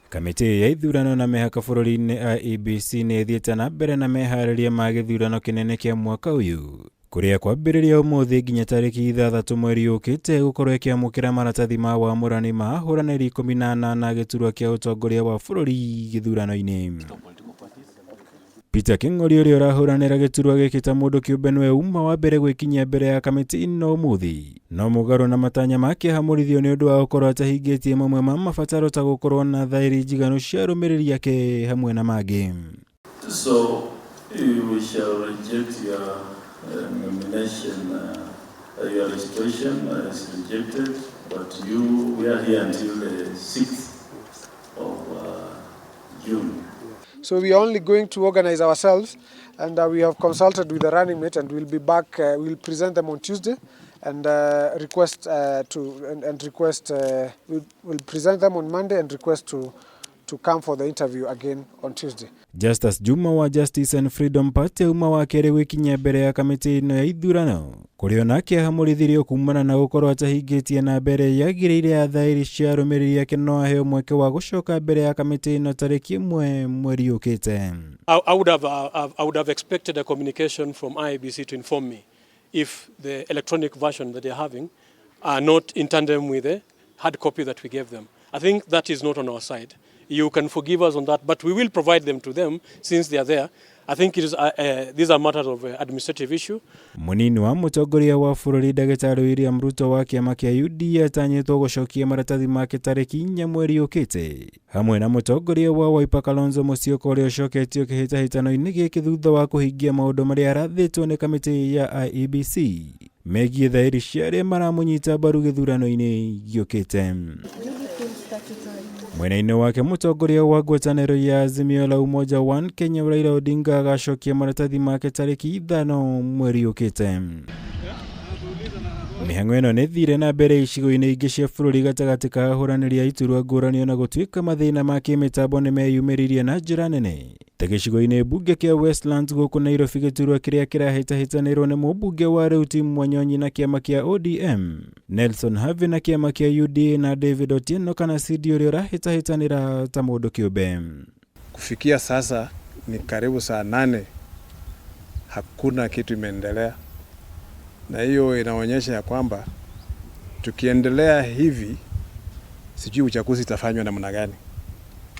Kamĩtĩ ya ithurano na mĩhaka bũrũri-inĩ IEBC nĩ ĩthiĩte na mbere na meharĩria ma gĩthurano kĩnene kĩa mwaka ũyũ, kũrĩa kwambĩrĩria ũmũthĩ nginya tarĩki 6 mweri ũkĩte gũkorwo ĩkĩamũkĩra maratathi ma wamũrani ma ahũranĩri 18 gĩturwa kĩa ũtongoria wa bũrũri gĩthurano-inĩ. Peter King'ori ũrĩa ũrahũranĩra gĩturwa gĩkĩ ta mũndũ kĩũmbe nĩwe uma wa mbere gwĩkinyia mbere ya kamĩtĩ ĩno ũmũthĩ. No mũgarũ na matanya ma kĩeha Mũrithio nĩ ũndũ wa gũkorwo atahingĩtie mamwe ma mabataro ta gũkorwo na thaĩri njiganu cia arũmĩrĩri ake hamwe na mangĩ. So we shall reject your nomination, your registration is rejected, but we are here until the 6th of June. So we are only going to organize ourselves, and we have consulted with the running mate, and we'll be back, we'll present them on Tuesday and request to, and request, we'll present them on Monday and request to come for the interview again on Tuesday. Justus Juma wa Justice and Freedom Party uma wa kerĩ gwĩkinyia mbere ya kamĩtĩ ĩno ya ithurano, kũrĩa onake ahamũrithirio kumana na gũkorwo atahingĩtie na mbere yagĩrĩire ya thaĩri cia arũmĩrĩri ake, no aheo mweke wa gũcoka mbere ya kamĩtĩ ĩno tarĩki 1 mweri ũkĩte. I would have expected a communication from IEBC to inform me if the electronic version that they're having are not in tandem with the hard copy that we gave them. I think that is not on our side. You can forgive us on that, but we will provide them to them since they are there. I think these are matters of administrative issue. Munini wa mũtongoria wa bũrũri Ndagĩtarĩ William Ruto wa kĩama kĩa UDA atanyĩtwo gũcokia maratathi make tarĩki 4 mweri ũkĩte, hamwe na mũtongoria wa Wiper Kalonzo Musyoka ũrĩa ũcoketio kĩhĩtahĩtano-inĩ gĩkĩ thutha wa kũhingia maũndũ marĩa arathĩtwo nĩ kamĩtĩ ya IEBC megiĩ thaĩri cia arĩa maramũnyita mbaru gĩthurano-inĩ gĩũkĩte. Mwena-inĩ wake mũtongoria wa ngwatanĩro ya Azimio la Umoja One Kenya Raila Odinga agacokia maratathi make tarĩki 5 mweri ũkĩte. Mĩhang'o ĩno nĩ ĩthire na mbere icigo-inĩ ingĩ cia bũrũri gatagatĩ ka ahũranĩri a iturwa ngũrani, ona gũtuĩka mathĩna ma kĩmĩtambo nĩ meyumĩririe na njĩra nene, ta gĩcigo-inĩ mbunge kĩa Westlands gũkũ Nairobi, gĩturwa kĩrĩa kĩrahĩtahĩtanĩrwo nĩ mũmbunge wa rĩu Tim Wanyonyi na kĩama kĩa ODM, Nelson Havi na kĩama kĩa UDA na David Otieno kana Sidi ũrĩa ũrahĩtahĩtanĩra ta mũndũ kĩũmbe. Kufikia sasa ni karibu saa 8, hakuna kitu imeendelea, na hiyo inaonyesha ya kwamba tukiendelea hivi sijui uchaguzi itafanywa namna gani.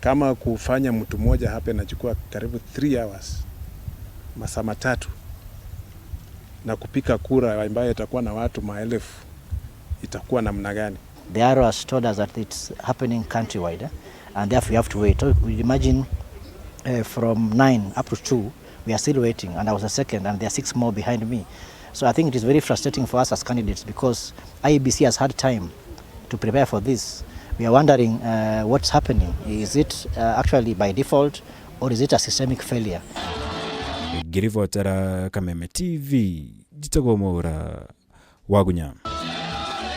Kama kufanya mtu mmoja hapa inachukua karibu 3 hours, masaa 3, na kupika kura ambayo itakuwa na watu maelfu itakuwa namna gani? The RO has told us that it's happening countrywide, and therefore we have to wait. So we imagine from 9 up to 2, we are still waiting, and I was the second, and there are 6 more behind me. So I think it is very frustrating for us as candidates because IEBC has had time to prepare for this. We are wondering what's happening. Is it actually by default, or is it a systemic failure? Ngĩribotera Kameme TV, njĩtagwo Mwaura Wagunya.